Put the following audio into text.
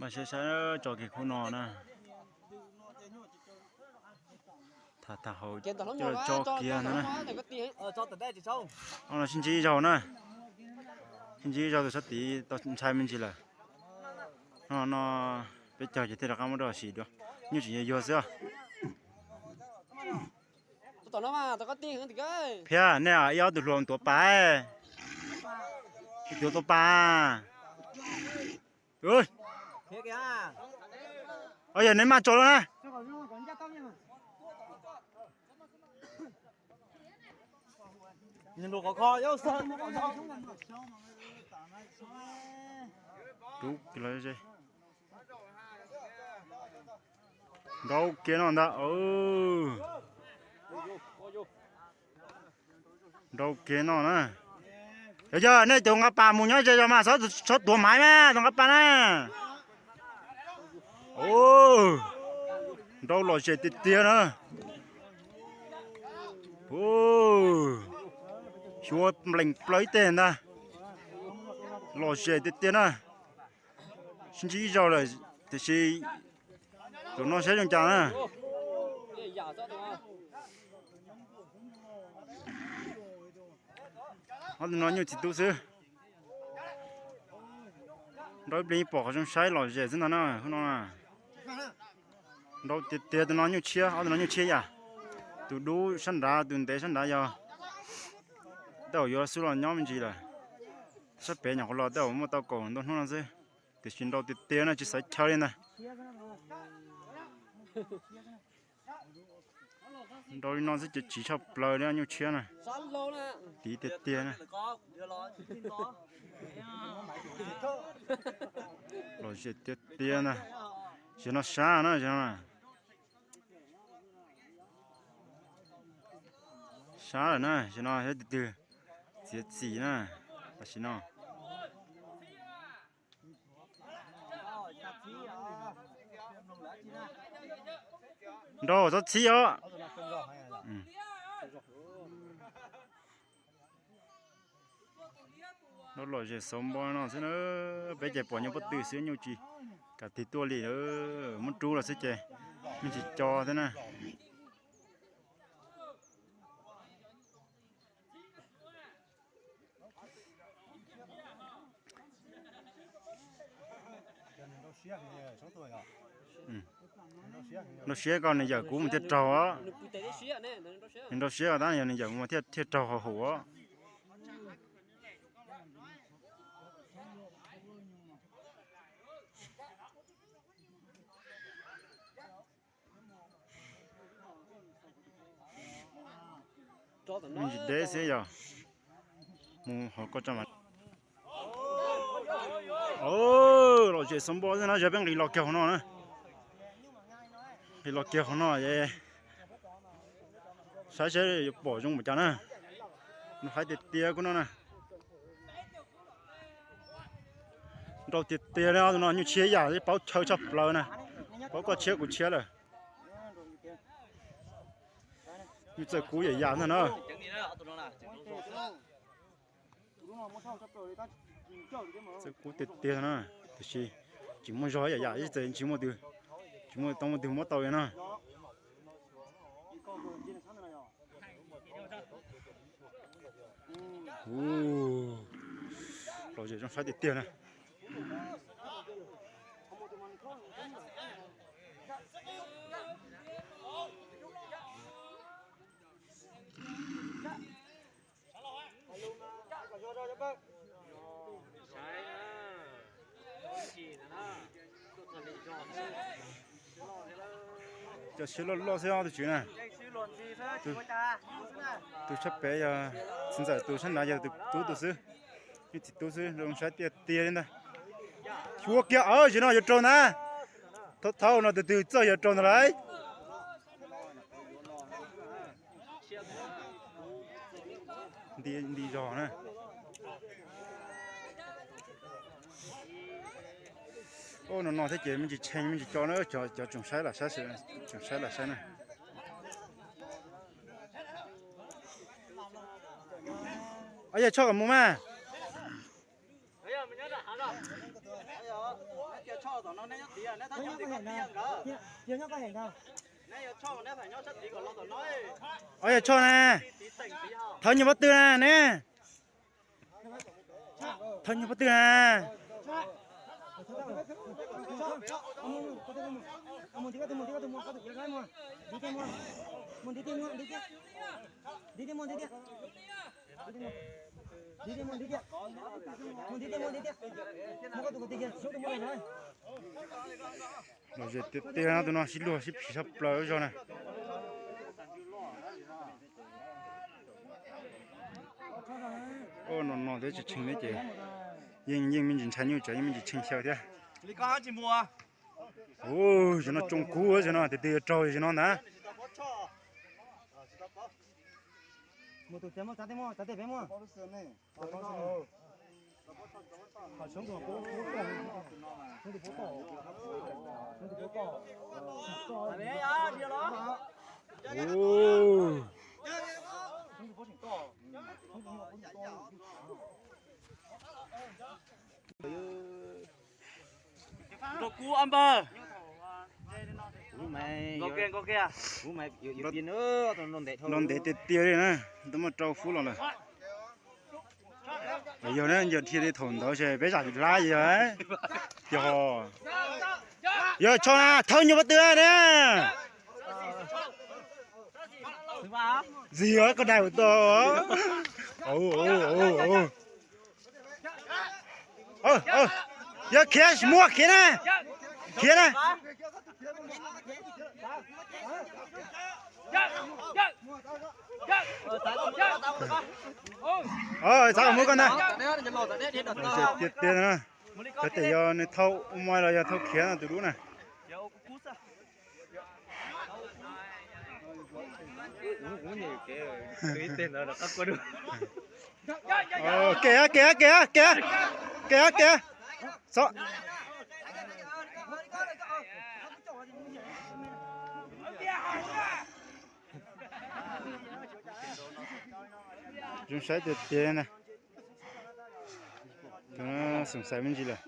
Saib saib tso kiag khub no na. Tham tham hauv coj tso kiag ntag na. No sib ntsib ib zaug na. Sib ntsib ib zaug tus sab tid tau ntshai me ntsis lawm. No no peb caug ces thiaj rov qab muab rau sim dua. Nyuj tseem yuag yuag xwb. Phiab, nej ib ob tug hluas tuav pas. Ib tuav tuav pas. Yog neb maj tso lawm na. Rub kiag los ze. Nrau kiag no ntag. Nrau kiag no na. Yog yog nej tus nqa pas mus nyob ze zog mas txhob tuav maiv mas tus nqa pas na. Nrau lom zem tiag tiag na. Xyuas nplees plaws ib teg ntag. Lom zem tiag tiag na. Sib ntsib ib zaug lawm tiam sis tus no saib zoo cas na. Ob tug no nyuj txiv tub xwb. Nrau ib pliag pom qhov zoo saib lom zem xwb ntag na, no. Nrau tiag tiag tus no nyuj tshiab, ob tug no nyuj tshiab yam. Tus dub sab nrad, tus ntev sab nrad yog tej zaum yuav xub los nyob me ntsis lawm. Sab pem nyuam qhuav los tej zaum muaj tau kaum ntau hnub no xwb. Tiam sis nrau tiag tiag no tsis xaiv chaw li ntag. Nrau li no xwb ces tsiv tshaj plaws li nyuj tshiab na. Tiv tiag tiag na. Lom zem tiag tiag ntag. Zaum no sab na, zaum no sab lawm na, zaum no yog tus twg txiav txim na, tam sim no. Nrau txhob txhib os. Nrau lom zem xauv npo no xwb na, peb ces pom nyuj pob tw xwb nyuj tsis kam tig tuaj li, muab rub los xwb ces me ntsis co thiab na. Nrau siab koj nws yawm kuv mus thiaj raug os. Nws nrau siab tab yog nws yawm kuv mas thiaj thiaj raug hauv hauv os. Me ntsis deb xwb yog mus hauv koj tso mas. Lom zem xauv npo xwb na, yog peb nqis los kiag hauv no na. Nqis los kiag hauv no es saib seb yuav pom zoo npaum cas na. Nws haib tiag tiag kub no na. Nrau tiag tiag li, tus no nyuj tshiab yam, paub chaw tshaj plaws na. Paub koj tshiab kuv tshiab lawm. Nyuj txawj kub yam yam ntag na. Txawj kub tiag tiag na, tiam sis tsis muaj zog yam yam ib txawm tsis muaj, tsis muaj tau muaj twg muab tau li na. Lom zem zoo saib tiag tiag na. Cov siab loj loj xwb tus tswv na. Tus sab pem yog txiv ntxawm, tus sab nrad yog tus tub tus xwb. Ib txiv tub xwb, zoo saib tiag tiag li ntag. Xyuas kiag, zaum no yuav raug ntag. Thaum no tus twg txawj yuav raug ntag lauj. Nti zog na. No no thiab ces me ntsis tshee me ntsis co na, cov tsoom saib lam saib, tsoom saib lam saib na. Yog tshoj kom mus mas. Ob yog tshoj na, thawb nyuag pob tw na ne, thawb nyuag pob tw na. Lom zem tiag tiag, tus no sib luag sib phim tshaj plaws zog na. No no thiab tsis tsheej thiab ces yeej yeej me ntsis ntshai nyuj tsawv, yeej me ntsis tsheej xyaw thiab. Ua, zaum no tsoo kub, zaum no tiag tiag yuav raug zaum no ntag. Rau kub ob npawg. Nrau ntev tiag tiag li na, twb muaj rau fub los lawm. Yog na, yog dhia li thaum ntawd ces peb zam hlab yog tiag ho. Yog tso na, thawb nyuag pob tw na. Zig koj dai ua tau. Yog khiav, muab khiav na, khiav na. Txav kom muab koj na. Tiag tiag na. Cov tes yog nws thauj ua mai los yog thauj khiav no tus dub na. Kev kev kev kev kev kev. Zoo saib tiag tiag na. Xoom xaiv me ntsis lawm.